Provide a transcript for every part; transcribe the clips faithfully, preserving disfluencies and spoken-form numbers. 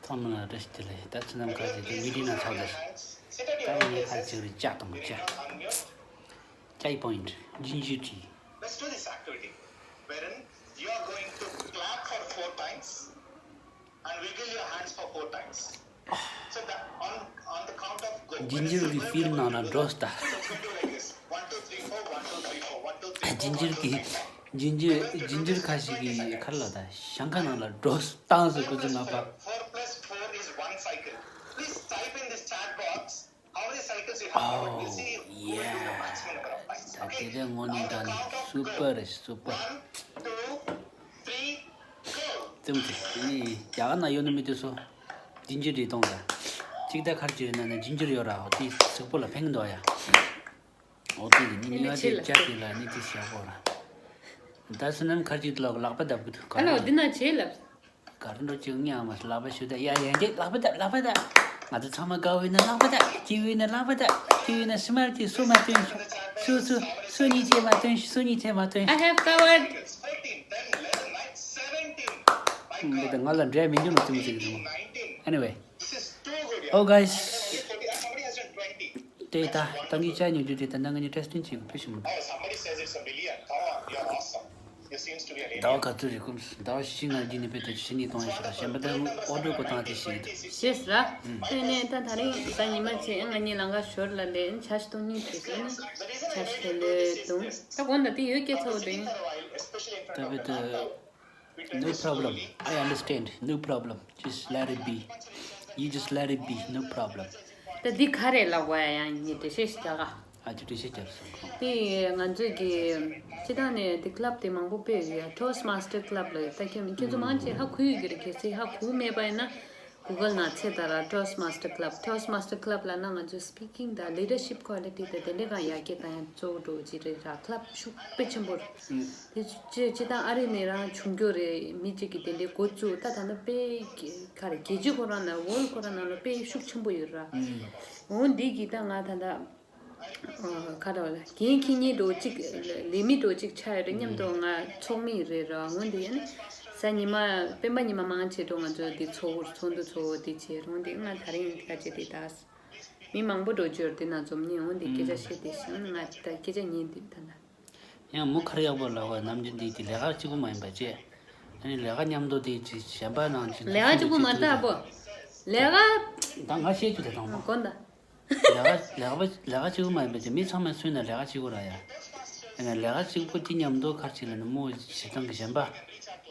ཐོག་མ་ལ་བཀྲ་ཤིས་བདེ་ལེགས། ད་ཚུལ་ནམ་ཁ་ཅིག་དེ་མི་དེ་ན་ཚོགས་ད་ཞིག་ད་ངས་ཁ་ཅིག་རེ་ལྕགས་དང་ལྕགས་ལྕགས་ཡི་པོ་ཡིན་རེད། ཇིན་ཇི་ཊི། Let's do this activity wherein you are going to clap for four times and wiggle your hands for four times. So that on, on the count of go, when I say ཇིན་ཇར་གི་ཕིལ་ནང་ལ་འགྲོ་ལྟ། One, two, three, four, one, two, three, four, one, two, three, four, ཇིན་ཇར་གི་ཇིན་ཇར་ཇིན་ཇར་ཁ་ཤས་ཀྱི་ཁར་ལ་ད་ཤང་ཁ་ནང་ལ་འགྲོ་བཏང་ཟེར་ཁོ་ཚོ་ང་པ། Four plus four is one cycle. Please type in this chat box how many cycles you have covered. We'll see who will do the maximum number of times. ད་དེ་འདྲའི་དངོས་གནས་དྲང་གནས་སུ་པར་རེད་སུ་པར། One, two, three, go. ཙམ་གྱིས་དེ་ནི་རྒྱ་གར་ན་ཡོད་ནི་མི་དེ་ཚོ་ཇིན་ཇར་རེད་གཏོང་ད། གཅིག་ད་ཁར་གྱི་རེད་ན་ན་ཇིན་ཇར་ཡོད་ར་ཧོ་དེ་གཟུགས་པོ་ལ་ཕན་གི་འདུག་ཡ། འོ་དེ་ནི་ནི་ནི་ནི་ཆེ་ལ་ཅག་དེ་ལ་ནི་དེ་བྱ་གོ་ར། ད་སུ་ནམ་ཁར་གྱི་ལོག་ལག་པ་བརྡབ་གི་འདུག་ག་ཨ་ལོ་རེད། འདི་ན་ཆེ་ལབ། ག་རེ་འགྲོ་ཅིག་ངས་ཨ་མ་ལག་པ་ཞུ་ད་ཡ་ཡ་འདི་ལག་པ་བརྡབ་ལག་པ་བརྡབ། ང་ཚོ་ཚང་མ་དགའ་བོ་ཡིན་ན་ལག་པ་བརྡབ་སྐྱིད་བོ་ཡིན་ན་ལག་པ་བརྡབ་སྐྱིད་བོ་ཡིན་ན་སི་མར་གྱི་སུ་མ་སྟོན་ཤོག་སུ་སུ་སུ་གཉིས་ཆེ་མ་སྟོན་ཤོག་སུ་གཉིས་ཆེ་མ་སྟོན་I have covered. འདི་ད་ང་ལ་འབྲས་མི་འཇོན་ལ་ཙི་མོ་ཙི་གི་ཙི་མོ། Anyway. Oh guys. དེ་ད་ད་ངས་ཅག་ཉོ་རྒྱུ་དེ་ད་ནང་ངས་ནི་ཊེ་སི་ཊིང་བྱེད་དགོས་ཕེབས་ཤིང་མི་འདུག Oh, somebody says it's a million. Come on, you're awesome. You seems to be a ཟླ་བ་ག་ཚོད་རེད་ཀུན། ཟླ་བ་བཞི་ལྔ་རྗེས་ནས་དཔེ་དེ་ཕྱི་ཉིན་གཏོང་ཡ་ཞིག་ལ་གཞན་པ་དེ་ཨོ་ཌར་གོ་སྟངས་དེ་ཤེས་ཀྱི་འདུག་ཤེས་ར། དེ་ནས་ད་ད་རིང་གཟའ་ཉི་མ་བྱས་ང་གཉིས་ལང་ཀ་ཞོར་ལ་ལས་ཆ་ཞིག་གཏོང་སྙིང་བྲོས་སོང་ནི། ཆ་ཞིག་དེ་ལས་གཏོང་ད་དགོང་ད་དེ་ཡོད་སྐད་ཚ་བོ་དེ་ཡིན། ད་དཔེ་དེ། No problem. I understand. No problem. Just let it be. You just let it be. No problem. ད་འདི་ག་རེ་ལབ་དགོས་ཡ་ཡང་ཉིད་དེ་ཤེས་ཤིག་རྒྱ་ག་ཨ་ཅི་འདྲ་ཤེས་རྒྱ་སོང་། དེ་ང་ཚོས་ཀྱི་སྤྱི་བཏང་ནས་དེ་ཀླབ་དེ་མང་པོ་སྤེལ་ཡོད་ཡ། Toastmaster Club ལ་ཡོད་ད་ཁྱེད་ཁྱེད་ཚོ་མང་ཆེ་ཧ་གོ་ཡོད་ཀྱི་རེད། གལ་སྲིད་ཧ་གོ་མེད་པ་ཡིན་ན་Google ནང་ཚེ་ད་ར་Toastmaster Club Toastmaster Club ལ་ན་ང་ཚོས་speaking དང་leadership quality དང་དེ་འདྲའི་གང་ཡར་རྒྱས་བཏང་ཡ་གཙོ་བོ་འགྲོ་གི་རེད་ར། ཀླབ་ཤུགས་དཔེ་ཆེན་པོ་རེད། དེ་ཅི་ཅི་དང་ཨ་རི་ནས་རང་བྱུང་རྒྱུ་རེད། མི་གཅིག་གིས་དེ་འདྲའི་འགོ་བཙུགས་ད་ད་ལྟ་དཔེ་ག་རེ་རྒྱལ་སྤྱི་ཁོ་རང་ན་world ཁོ་རང་ནང་ལ་དཔེ་ཤུགས་ཆེན་པོ་ཡོད་ར། འོ་འདི་གི་ད་ང་ད་ལྟ་ཁ་ར་ལ་རྒན་ཁྱི་གཉིས་འགྲོ་གཅིག་ལས་མི་འགྲོ་གཅིག་ཆགས་ཡོད་རེད། མཉམ་དུ་ང་ཚོགས་མི་རེད་ར། འོ་འདི་ཡ་ནི་གཟའ་ཉི་མ་སྤེན་པ་ཉི་མ་མང་ཆེ་འགྲོ་ང་ཚོ་འདི་ཚོགས་ཚོགས་འདུ་ཚོགས་འདི་བྱེད་རུང་འདི་ང་ད་རིང་འདི་ག་བྱེད་དེ་ད། མི་མང་པོ་འགྲོ་རྒྱུར་དེ་ན་འཛོམས་ནས་འོང་དེ་སྐད་ཆ་བཤད་དེ་བཞིན་ང་ད་སྐད་ཆ་ཉན་དེ་ད་ན། ཡང་མུ་ཁར་ཡག་པོ་ལ་བ་ནམ་རྒྱུན་དེ་དེ་ལས་ཀ་གཅིག་པུ་མ་ཡིན་པ་བཅས། ཨ་ནི་ལས་ཀ་མཉམ་དུ་དེ་ཅི་གཞན་པ་ནང་ཅི་ལས་ཀ་གཅིག་པུ་མ་ལྟ་བོ། ལས་ཀ་ད་ང་བཤད་རྒྱུ་དེ་དང་པོ། གོ་ད། ལས་ཀ་ལས་ཀ་ལས་ཀ་གཅིག་པུ་མ་ཡིན་པ་བཅས་མི་ཚང་མས་སུན་ན་ལས་ཀ་གཅིག་པུ་ར་ཡ། ཨ་ནི་ལས་ཀ་གཅིག་པུ་དེ་མཉམ་དུ་ཁར་ཅིག་ལ་ནི་མོ་བྱེད་སྟངས་ཀྱི་གཞན་པ།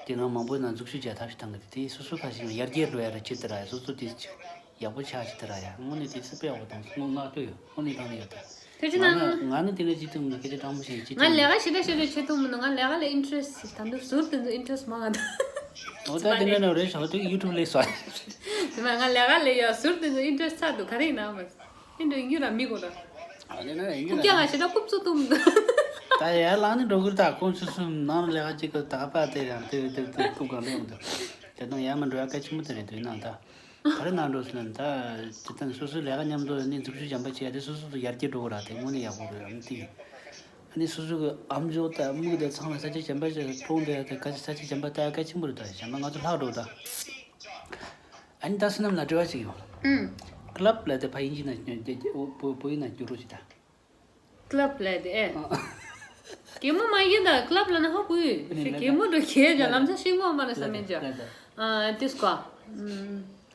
དེ་ནང་མང་པོའི་ནང་འཛུགས་ཞུགས་བྱ་ཐབས་ཤིག་བཏང་གི་དེ་སོ་སོ་ཁ་ཞིག་ཡར་རྒྱས་འགྲོ་ཡ་ར་ཅི་ལྟར་ཡ་སོ་སོ་དེ་ཅིག་ཡག་པོ་ཆགས་ཅི་ལྟར་ཡ་དངོས་གནས་དེ་ཚོ་དཔེ་ཡག་པོ་དང་དངོས་ངག་ལྟོས་ཡོད་དངོས་གནས་དྲང་གནས་ཡོད་ད། ཐུགས་རྗེ་གནང་། ང་ནི་དེ་འདྲ་ཅིག་ཐུབ་མི་སྐད་ཆ་དྲང་པོ་བཤད་ཅི་ང་ལས་ཀ་ཞེ་དྲག་ཞེ་དྲག་བྱེད་ཐུབ་མི་འདུག་ང་ལས་ཀ་ལ་ཨིན་ཊ་རེ་སི་ཊི་ད་འདུག་ཟུར་དེ་ཚོ་ཨིན་ཊ་རེ་སི་མང་ང་འདུག་འོ་ད་དེ་འདྲ་ན་རེ་ཞོག་དུས་ཡུ་ཊུབ་ལས་སོ། དེ་མ་ང་ལས་ཀ་ལས་ཡ་ཟུར་དེ་ཚོ་ཨིན་ཊ་རེ་སི་ཊི་ཆགས་འདུག་ག་རེ་ཡིན་ན་མ། ཨེ་འགྲོ་ཡིན་རྒྱུ་ར་མི་གོ་ར། ཨ་ནི་ན་ཡིན་རྒྱུ་རྐུབ་ཀྱང་ང་ཞེ་དྲག་རྐུབ་ཚུགས་ཐུབ་མི་འདུག་ད་ཡར་ལངས་ནས་འགྲོ་གི་རེད་ད་ཁོང་ཚོ་གསུམ་ནང་ལ་ལས་ཀ་གཅིག་གི་ད་པ་དེ་ཡང་དེ་དེ་དེ་རྐུབ་གང་ལེན་འདུག་དེ་དང་ཡར་མ་འགྲོ་ཡ་གལ་ཆེན་པོ་དེ་རེད་འདུག་ཡིན་ནའང་ད་ག་རེ་ནང་འགྲོ་ཟེར་ན་ད་དེ་དང་སོ་སོའི་ལས་ཀ་མཉམ་དུ་ནི་འཛུགས་ཞུགས་བྱམས་པ་བྱས་ཏེ་སོ་སོ་སོ་ཡར་རྒྱས་འགྲོ་གི་ར་དེ་དངོས་གནས་ཡག་པོ་རེད་ཨ་ནི་དེ་ཨ་ནི་སོ་སོ་གི་ཨམ་ཅོག་ད་མིག་དེ་ཚང་ལ་ས་ཆ་གཞན་པ་ཞིག་གྲོང་དེ་ད་ག་ས་ཆ་གཞན་པ་ལྟ་ཡ་གལ་ཆེན་པོ་རེད་ད་གཞན་པ་ང་ཚོ་ལྷག་འགྲོ་ད། ཨ་ནི་ད་བསོད་ནམས་ལ་དྲི་བ་ཞིག་ཡོད། ཨུམ། ཀླབ་ལབ་དེ་ཕ་ཡིན་གྱི་ན་བོད་ཡིན་ན་སྐྱོ་རོགས་ཅིག་ད། ཀླབ་ལབ་དེ་ཨེ། གད་མོ་མ་ཡིན་ད་ཀླབ་ལབ་ན་ཧ་གོ་ཡོད། ཨ་ནི་ལབ་གད་མོ་འགྲོ་གད་ཀྱང་ལམ་སང་ཤེས་ངོ་མ་རེད་བསམ་མེད་ཀྱང་། ཨ་དེ་སྐོ།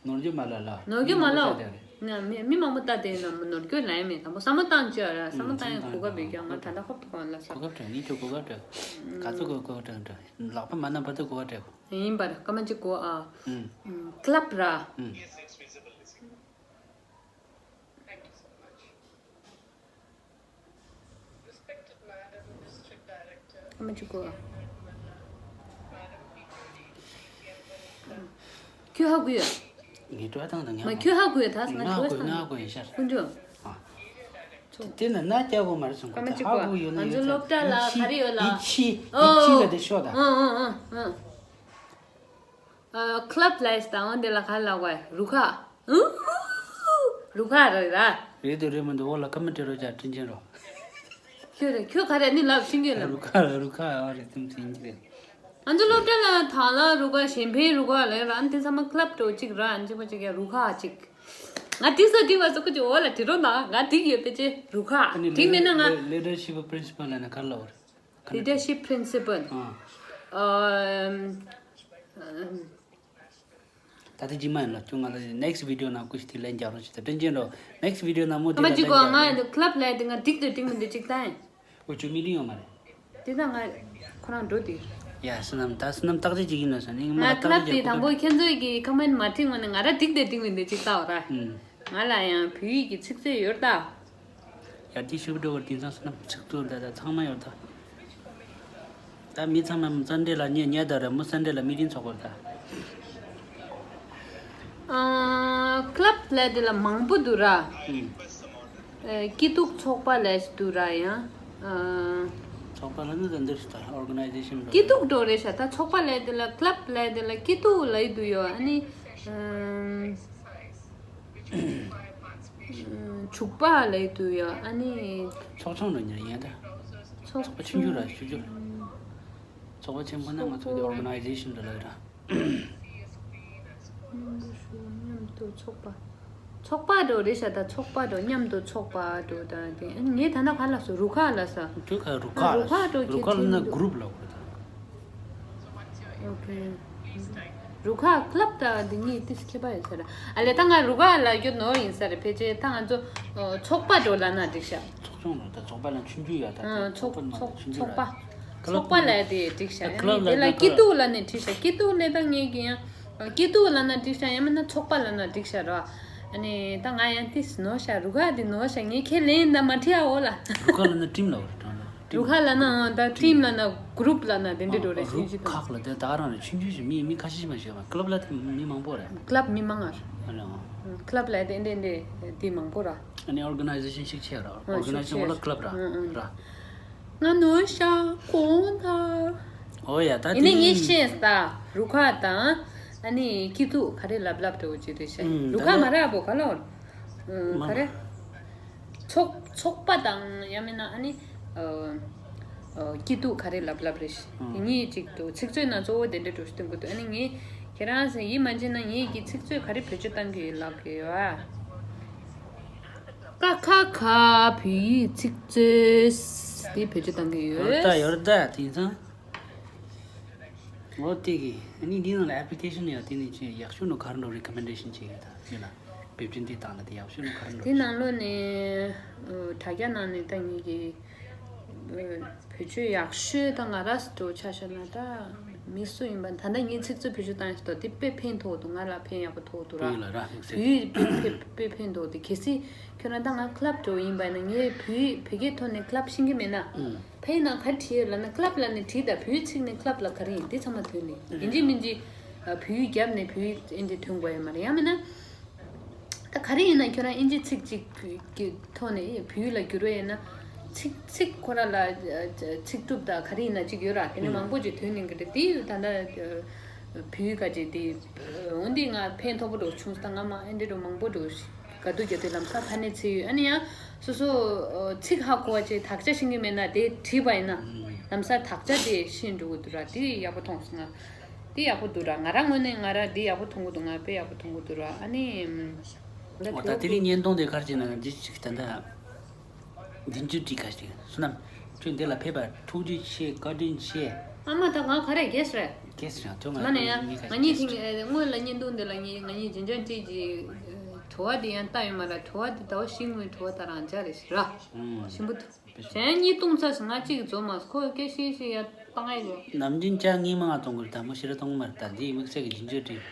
ནོར་རྒྱུ་མ་ལ་ལ། ནོར་རྒྱུ་མ་ལ། མི་མང་པོ་ལྟ་དེ་རེད། ན་མི་མི་མང་པོ་ལྟ་དེ་ན་ནོར་རྒྱུ་ལ་ཡ་མེད་དང་པོ་བསམ་བློ་བཏང་བཅོས་ར་བསམ་བློ་བཏང་ཡ་གོ་སྐབས་ཡོད་ཀྱང་ང་ད་ལྟ་ཧོབ་ཏུ་གོ་ལ་སོ། གོ་སྐབས་དྲན་ངས་ཁྱོད་གོ་སྐབས་དྲན། ག་ཚོད་གོ་གོ་སྐབས་དྲན་དྲན་ལག་པ་མ་ན་བར་དུ་གོ་བ་སྤྲད་གོ། ཡིན་པར་སྐར་མ་གཅིག་གོ་ཨ། ཀླབ་ར། སྐར་མ་གཅིག་གོ་ཨ། ཁྱོད་ཧ་གོ་ཡོད། ངས་དྲི་བ་བཏང་དང་ང་མ་ཁྱོད་ཧ་གོ་ཡོད་ད་ང་ང་དྲི་བ་ཧ་གོ་ཡོད་ང་ཧ་གོ་ཡོད་ཤར། ཀུན་འགྲོ། དེ་ན་ན་སྐྱ་བོ་མ་རེད་སོང་གོ་ད་ཧ་གོ་ཡོད་ན་ཡོད་ད། ང་ཚོ་སློབ་གྲྭ་ལ་ག་རེ་ཡོད་ལ། ཡིད་ཆེས་ཡིད་ཆེས་ལ་དེ་ཤོག་ད། ཨང་ཨང་ཨང་ཨང་། ཨ། ཀླབ་ལབ་ཡས་དང་འོན་ཏེ་ལ་ག་ལབ་དགོས་རུ་ཁག་རུ་ཁག་རེད་ར། རེད་དེ་རེད་མི་འདུག་འོག་ལ་ཀ་མེན་ཊི་རོ་ཅག་དྲིན་ཆེན་རོ། ཁྱོད་རེད་ཁྱོད་ག་རེ་ནི་ལབ་ཤིང་གི་ལབ། རུ་ཁག་རུ་ཁག་ཨ་རེད་དེ་མི་ཚིག་རེད། ང་ཚོ་སློབ་གྲྭ་ལ་དང་བླངས་རུ་ཁག་གཞན་ཕན་རུ་ཁག་ལས་རང་དེ་ཚང་མ་ཀླབ་འགྲོ་གཅིག་ར་ཨན་ཅི་པ་གཅིག་ཡ་རུ་ཁག་གཅིག་ང་དེ་ས་དྲི་བ་སོ་ཁོ་ཅི་འོ་ལ་དྲི་རོགས་གནང་། ང་དེ་ཡོད་པའི་ཅི་རུ་ཁག་དྲི་མེད་ན་ང་leadership principle ལ་ན་ག་ལ་བར། Leadership principle. ཨ། ཨམ། ད་ལྟ་ཅི་མ་ཡིན་ལ་ཁྱོད་ང་ལ་next video ནང་ཀུ་ཤི་དེ་ལན་རྒྱག་རོགས་བྱེད། ད་དྲན་ཅན་རོ་next video ནང་མོ་དེ་ལ་ལན་རྒྱག་རོགས། ང་ཀླབ་ལས་དེ་ང་འགྲིག་དུ་འགྲིག་མི་འདུག་ཅིག་ལྟ་ཡིན། འོ་ཁྱོད་མི་ལི་ཡོང་མ་རེད། དེ་ད་ང་ཁོ་རང་འགྲོ་དེ། ཡ་བསོད་ནམས་ད་བསོད་ནམས་བརྟག་དཔྱད་ཅིག་ཡིན་ལ་ས་ནི་ང་ཀླབ་དེ་དང་པོ་ཁྱེད་ཚོས་ཀྱི་ཁ་མན་མ་ཁྲིད་ངོ་ནས་ང་ར་འགྲིག་དུ་འགྲིག་མི་འདུག་ཅིག་ལྟ་བ་ར། ང་ལ་ཡང་བོད་ཡིག་གི་ཚིག་མཛོད་ཡོད་ད། ཡར་ཅིག་ཤུགས་འགྲོ་བར་དེང་སང་སུ་ནམ་ཚིག་ཐོ་འདི་དག་ཚང་མ་ཡོད་ད། ད་མི་ཚང་མ་སན་ཌེ་ལ་ཉེ་ཉེ་ད་ར་མོ་སན་ཌེ་ལ་མི་ཏིང་ཚོགས་དགོས་ད། ཨ། ཀླབ་ལས་དེ་ལ་མང་པོ་འདུག་ར། ཨུམ། ཨེ། སྐྱིད་སྡུག་ཚོགས་པ་ལས་འདུག་ར་ཡང་། ཨ། ཚོགས་པ་ལ་ནི་ད་འདིར་ད་ཨོར་ག་ནའི་ཛེ་ཤན་སྐྱིད་སྡུག་འགྲོ་རེད་ཤག་ད་ཚོགས་པ་ལས་དེ་ལ་ཀླབ་ལས་དེ་ལ་སྐྱིད་སྡུག་ལས་འདུག་ཡོད་ཨ་ནི། ཨམ། བྱུག་པ་ལས་དུ་ཡ་ཨ་ནི། ཚོགས་ཆུང་རུ་ཉར་ཡིན་ད། ཚོགས་ཚོགས་པ་ཆུང་ཆུང་ར་ཆུང་ཆུང་ར། ཚོགས་པ་ཆེན་པོ་ན་ང་ཚོ་འདི་ཨོར་ག་ནའི་ཛེ་ཤན་འདྲ་ལ་ར། མཉམ་དུ་ཞུགས་མཉམ་དུ་ཚོགས་པ། ཚོགས་པ་འགྲོ་རེད་ཤག་ད་ཚོགས་པ་འགྲོ་མཉམ་དུ་ཚོགས་པ་འགྲོ་ད་དེ་ཨ་ནི་ངས་ད་ལྟ་ག་ལ་སོ་རུ་ཁག་ལ་ས། རུ་ཁག་རུ་ཁག་རུ་ཁག་འགྲོ་རུ་ཁག་ལ་ན་གུ་རུབ་ལ་གོ་ད། ཨོ་ཁེ། རུ་ཁག་ཀླབ་དང་འདི་གཉིས་ཏིས་ཁྱད་པར་ཡོད་ས་རེད། ཨ་ལས་ད་ང་རུ་ཁག་ལ་རྒྱུ་ནོར་ཡིན་ས་རེད་ཕལ་ཆེར་ད་ང་ཚོ་ཚོགས་པ་འགྲོ་ལ་ན་འགྲིག་ཤག་ཚོགས་ཆུང་རུ་ད་ཚོགས་པ་ལ་ཆུང་ཆུང་ཡོད་ད། ཨ་ཚོགས་ཚོགས་ཚོགས་ཚོགས་པ། ཚོགས་པ་ལ་དེ་འགྲིག་ཤག་ཡང་དེ་ལ་སྐྱིད་སྡུག་ལ་ནི་འགྲིག་ཤག་སྐྱིད་སྡུག་ལས་ད་ངས་ཀྱི་ཡང་སྐྱིད་སྡུག་ལ་ན་འགྲིག་ཤག་ཡང་མིན་ན་ཚོགས་པ་ལ་ན་འགྲིག་ཤག་ར། ཨ་ནི་ད་ང་ཡང་ཏིས་ནོར་ཤག་རུ་ཁག་འདི་ནོར་ཤག་ངས་ཁས་ལེན་ད་མ་ཁྲིད་ཨ་འོ་ལ། རུ་ཁག་ལ་ན་ཊིམ་ལ་འོ་ད། རུ་ཁག་ལ་ན་ཨང་ད་ཊིམ་ལ་ན་གུ་རུབ་ལ་ན་དེ་འདྲ་འགྲོ་རེད་ཤིང་ཤི་ད། རུ་ཁག་ལ་དེ་ད་རང་རེད་ཆུང་ཆུང་ཞིག་མི་མི་ཁ་ཤས་ཤིག་མ་ཤེས་པ་ཀླབ་ལ་དེ་མི་མང་པོ་རེད། ཀླབ་མི་མང་ཨ་རེད། ཨ་ལེ་ཨང་། ཀླབ་ལ་དེ་འདྲ་འདྲ་དེ་མང་པོ་ར། ཨ་ནི་ཨོར་ག་ནའི་ཛེ་ཤན་ཤིག་ཆེ་ར་ཨོར་ག་ནའི་ཛེ་ཤན་ལ་ཀླབ་ར་ར། ང་ནོར་ཤག་གོང་ད། ཨོ་ཡ་ད་ཡིན་ནི་ངས་ཤེས་ད་རུ་ཁག་དང་ཨ་ནི་སྐྱིད་སྡུག་ག་རེ་ལབ་ལབ་འགྲོ་གི་རེད་ཤག་རུ་ཁག་མ་ར་བོ་ག་ལ་ཨོར། ག་རེ། ཚོགས་ཚོགས་པ་དང་ཡང་མིན་ན་ཨ་ནི། ཨ། ཨ། སྐྱིད་སྡུག་ག་རེ་ལབ་ལབ་རེད། དེ་གཉིས་གཅིག་ཏུ་ཚིག་མཛོད་ནང་གཙོ་བོ་དེ་འདྲ་འགྲོ་སྟོན་གི་འདུག་ཨ་ནི་ངས་ཁྱེད་རང་ཚོ་ཡིད་མ་ཆེས་ན་ངས་ཀྱི་ཚིག་མཛོད་ག་རེ་བེད་སྤྱོད་བཏང་གི་ཡོད་ལབ་གི་ཡོད་ཨ། ཀ་ཁ་ག་བོད་ཡིག་ཚིག་མཛོད་དེ་བེད་སྤྱོད་བཏང་གི་ཡོད། ཡོད་ད་ཡོད་ད་དེང་སང་། འོ་དེ་གི་ཨ་ནི་འདི་ནང་ལ་ཨེ་པི་ལི་ཀེ་ཤན་ཡང་དེ་ནི་ཆེས་ཡག་ཤོས་ནོ་ག་རེ་འགྲོ་རེ་ཀོ་མེན་ཌེ་ཤན་བྱེད་ཡོད་ད་ཡོད་ལ། བེད་སྤྱོད་འདི་བཏང་ན་དེ་ཡག་ཤོས་ནི་ག་རེ་འགྲོ་དེ་ནང་ལོགས་ནས་ཨ་དྲ་རྒྱ་ནང་ནས་ད་ངེད་ཀྱི་ཨ་བེད་སྤྱོད་ཡག་ཤོས་ད་ང་ར་སུ་འགྲོ་ཆ་བཞག་ན་ད་མི་སུ་ཡིན་པ་ད་ལྟ་ངའི་ཚིག་མཛོད་བེད་སྤྱོད་བཏང་ཡོད་དོ་དེ་དཔེ་ཕན་ཐོགས་འདུག་ང་ལ་ཕན་ཡག་པོ་ཐོགས་འདུག་ར། བོད་ཡིག་ལ་ར་དམིགས་བསལ་བོད་ཡིག་དཔེ་དཔེ་དཔེ་ཕན་ཐོགས་འདུག་གལ་སྲིད་ཁྱོད་རང་ད་ང་ཀླབ་འགྲོ་ཡིན་པ་ན་ངས་བོད་ཡིག་བོད་སྐད་ཐོག་ནས་ཀླབ་ཤེས་ཀྱི་མེད་ན། ཨུམ། ཕ་ཡིག་ནང་ག་རེ་བྲིས་ཡོད་ལབ་ན་ཀླབ་ལབ་ནས་བྲིས་ད་བོད་ཡིག་ཚིག་ནས་ཀླབ་ལ་ག་རེ་ཡིན་དེ་ཚང་མ་ཐོན་ནས་ཡིན་གཅིག་མིན་གཅིག་བོད་ཡིག་རྒྱབ་ནས་བོད་ཡིག་ཨེ་འདྲས་ཐོན་དགོས་ཡོད་མ་རེད་ཡང་མིན་ན། ད་ག་རེ་ཡིན་ན་ཁྱོད་རང་ཨིན་ཇི་ཚིག་གཅིག་གི་ཐོག་ནས་བོད་ཡིག་ལ་བསྒྱུར་བ་ཡིན་ན། ཚིག་ཚིག་ཁོ་ར་ལ་ཚིག་གྲུབ་དང་ག་རེ་ཡིན་ན་གཅིག་ཡོད་ར་དེ་ནས་མང་པོ་ཅིག་ཐོན་ནས་གི་རེད་དེ་ད་ལྟ་བོད་ཡིག་ག་ཅིག་དེ་འོན་ཏེ་ང་ཕན་ཐོགས་པོ་འགྲོ་བྱུང་ད་ང་མ་ཨེ་འདྲས་འགྲོ་མང་པོ་འགྲོ་ག་དུས་རྒྱ་དུས་ལམ་སང་ཕ་ནས་ཚེ་ཡོད་ཨ་ནི་ཡང་སོ་སོ་ཚིག་ཧ་གོ་བ་ཅིག་དག་ཆ་ཤེས་ཀྱི་མེད་ན་དེ་བྲིས་པ་ཡིན་ན་ལམ་སང་དག་ཆ་དེ་ཤེས་འགྲོ་གི་འདུག་ར་དེ་ཡག་པོ་མཐོང་སོང་ང་། འདི་ཡག་པོ་འདུག་ར། ང་རང་ངོས་ནས་ང་རང་འདི་ཡག་པོ་མཐོང་གི་འདུག་ང་དཔེ་ཡག་པོ་མཐོང་གི་འདུག་ར། ཨ་ནི། འོ་ད་དེ་རིང་བརྙན་ཐུང་དེ་ག་རེ་བྱས་ན་འདི་ཅིག་ད་ལྟ་འདི་འཇུ་འདི་ག་ཞིག་བསོད་ནམས་ཁྱོད་འདི་ལ་ཕེབས་པར་ཐུགས་རྗེ་ཆེ་བཀའ་དྲིན་ཆེ། ཨ་མ་ད་ང་ག་རེ་རྒས་རེད། རྒས་རེད་ཁྱོད་ང་ང་ནི་ཡང་ང་གཉིས་དེ་སྔོན་ལ་བརྙན་ཐུང་འདི་ལ་ངས་ང་གཉིས་ཇི་འཇགས་བྲིས་ཀྱི་བྲོ་བ་འདི་ཡང་ལྟ་ཡོད་མ་ར་བྲོ་བ་འདི་ཟླ་བ་བཞི་སྔོན་བྲོ་བ་ད་རང་འཇགས་རེད་ཞིག་ར། ཞིམ་པོ་འདུག་གཞན་གཉིས་བཏུང་ཚར་སོང་ང་གཅིག་འཛོམས་མ་སོང་ཁོ་སྐད་ཤིག་ཤིག་ཡ་བཏང་ཡ་ཡོད། ནམ་རྒྱུན་ལྕགས་གཉིས་མ་གཏོང་དགོས་ད་མོ་ཤི་ར་གཏོང་མར་ད་འདི་དམིགས་བསལ་གྱི་རྒྱུན་སྤྱོད་དྲིན།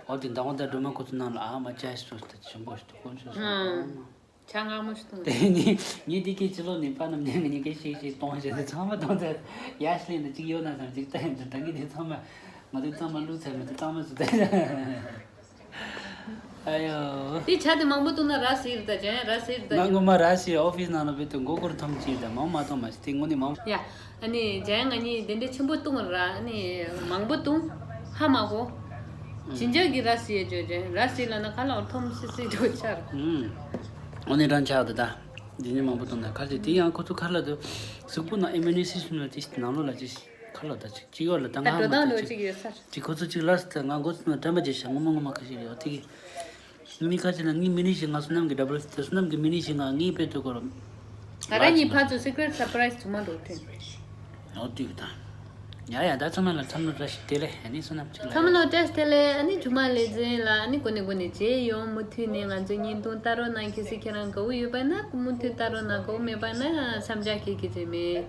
འོ་དེ་མདང་དགོང་ད་སྒྲོལ་མ་ཁོ་ཚོ་ནང་ལ་ཨ་མ་ལྕགས་ཤིག་སོང་ད་ཞིམ་པོ་ཞིག་ཏུ་དཀོན་མཆོག་སོང་། ལྕགས་མངར་མོ་ཞིག་བཏུང་། དེ་ནི་ངས་འདི་སྐད་ཕྱི་ལོགས་ནས་ཕ་ནམ་རྒྱུན་གྱི་སྐད་ཤིག་ཤིག་གཏོང་བྱས་ཏེ་ཚང་མ་གཏོང་ཚར་ཡ་ཤི་ལེན་ད་གཅིག་ཡོད་ན་བསམ་གཅིག་ལྟ་ཡིན་ད་ད་གིན་དེ་ཚང་མ་ང་ཚོ་ཚང་མ་བླུགས་ཚར་མེད་དུ་གཙང་མ་བཟོ་ད། ཨ་ཡོ། དེ་ཇ་དེ་མང་པོ་བཏུང་ན་ར་ཟེར་ད་ཇ་ཡང་ར་ཟེར་ད་ང་ཉོ། ངོ་མ་ར་ཟེར་ཨོ་ཕིས་ནང་ལ་བུད་དུ་མགོ་སྐོར་ཐམས་ཅད་ད་མང་མ་བཏང་མ་ཟེར་དེ་དངོས་གནས་མང་། ཡ། ཨ་ནི་ཇ་ཡང་ང་གཉིས་དེ་འདྲའི་ཆེན་པོ་བཏུང་ར་ཨ་ནི་མང་པོ་བཏུང་། ཧ་མ་གོ། ཇི་འཇགས་ཀྱི་ར་ཟེར་ཇོ་ཇ་ར་ཟེར་ལ་ན་ཁ་ལ་འཐོམ་སི་སི་འགྲོ་ཆར། ཨོ་ནི་རང་ཆགས་ད་ད། ཇི་འཇགས་མང་པོ་བཏུང་ད་ཁ་ཟེར་དེ་ཡང་ཁོ་ཚོ་ཁ་ལ་དུ་གཟུགས་པོ་ནང་ཨི་མུ་ནི་སི་ཊམ་ལ་དེ་ནང་ལོགས་ལ་ཅི། ཁ་ལོ་ད་ཅིག་ཅིག་ཡོད་ལ་ད་ད་ང་འགྲོ་ཧ་མ་སྟངས་ད་འགྲོ་ཅིག་ཅིག་ཡོད་ས། ཅིག་ཁོ་ཚོ་ཅིག་ལ་སི་ད་ང་མགོ་ཚོ་དྲན་པ་བརྗེད་ཤག་ངོ་མ་ངོ་མ་ཁ་ཤས་ཡོད་དེ་གི། མི་ཁ་ཅིག་ལ་ངའི་མི་ནི་ཞིག་ང་བསོད་ནམས་ཀྱི་ཌབ་ལ་སི་ད་བསོད་ནམས་ཀྱི་མི་ནི་ཞིག་ང་ངའི་དཔེ་ཐུག་གོ་རོ། ང་རང་གཉིས་ཕར་ཚུར་སི་ཀི་རེ་ཊི་སར་པ་རའི་སི་ཐུག་མ་འགྲོ་ཐུན། ཨོ་དུས་ད། ཡ་ཡ་ད་ཚང་མ་ལ་འཚམས་འདྲི་བཀྲ་ཤིས་བདེ་ལེགས། ཨ་ནི་བསོད་ནམས་ཅིག་ལ་ཚང་མ་ལ་བཀྲ་ཤིས་བདེ་ལེགས། ཨ་ནི་ཇུ་མ་ལེགས་མཛོད་ལ་ཨ་ནི་འགོ་ནས་འགོ་ནས་མཇལ་ཡོང་། མུ་མཐུད་ནས་ང་ཚོའི་བརྙན་ཐུང་ལྟ་རོགས་གནང་། གལ་སྲིད་ཁྱེད་རང་དགའ་བོ་ཡོད་པ་ན་མུ་མཐུད་ལྟ་རོགས་གནང་། དགའ་བོ་མེད་པ་ན་མཚམས་འཇོག་གི་གི་བྱེད་མེད།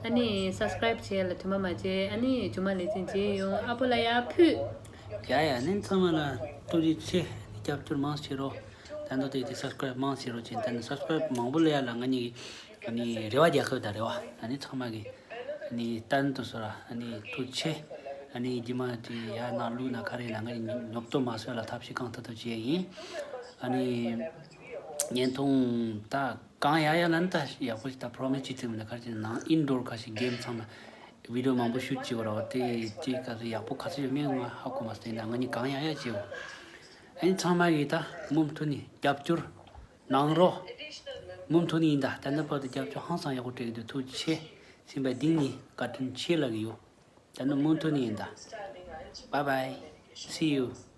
ཨ་ནི་སབ་སི་ཀ་རའིབ་བྱེད་ལ་དུ་མ་མ་བྱེད། ཨ་ནི་ཇུ་མ་ལེགས་མཛོད་མཇལ་ཡོང་། ཨ་ཕོ་ལ་ཡར་ཕུད། ཡ་ཡ་ནི་ཚང་མ་ལ་ཐུགས་རྗེ་ཆེ། རྒྱབ་སྐྱོར་མང་བྱེད་རོགས། ད་ནོ་དེ་དེ་སབ་སི་ཀ་རའིབ་མང་བྱེད་རོགས་བྱེད། ད་ནི་སབ་སི་ཀ་རའིབ་མང་པོ་ལ་ཡ་ལ་ང་གཉིས་ནི་རེ་བ་རྒྱག་གི་ད་རེ་བ། ཨ་ནི་ཚང་མ་གི་ནི་ལྟ་ནི་དུ་སོ་ར་ཨ་ནི་ཐུགས་ཆེ། ཨ་ནི་རྗེས་མ་དེ་ཡ་ན་ལུ་ན་ག་རེ་ན་ང་གཉིས་ཉོབ་ཏོ་མ་སོད་ལ་ཐབས་ཤེས་གང་ཐུབ་ཐུབ་བྱེད་ཡིན། ཨ་ནི་བརྙན་ཐུང་ད་གང་ཡག་ཡག་ལ་ནི་ད་ཡག་པོ་ཞིག་ད་པྲོ་མི་སི་ཅིག་བཙུགས་མི་ད་ག་རེ་ནང་ཨིན་ཌོར་ཁ་ཤས་གེམ་ཚང་མ་བི་ཌི་ཡོ་མང་པོ་ཤུ་ཊི་བྱེད་དགོས་ར་བ། དེ་དེ་ག་ཚོད་ཡག་པོ་ག་ཚོད་ཡོད་མེད་ང་ཧ་གོ་མ་སོང་། ཡིན་ན་ང་གཉིས་གང་ཡག་ཡག་བྱེད་འོ། ཨ་ནི་ཚང་མ་གིས་ད་མུ་མཐུད་ནས་རྒྱབ་སྐྱོར་གནང་རོགས། མུ་མཐུད་ནས་ཡིན་ད། ད་ནི་བར་དུ་རྒྱབ་སྐྱོར་ཧང་སང་ཡག་པོ་སྤྲད་ཀྱི་འདུག་ཐུགས་རྗེ་ཆེ། སེམས་པ་གཏིང་ནས་བཀའ་དྲིན་ཆེ་ལབ་ཀྱི་ཡོད། ད་ནི་མུ་མཐུད་ནས་ཡིན་ད། Bye bye. See you.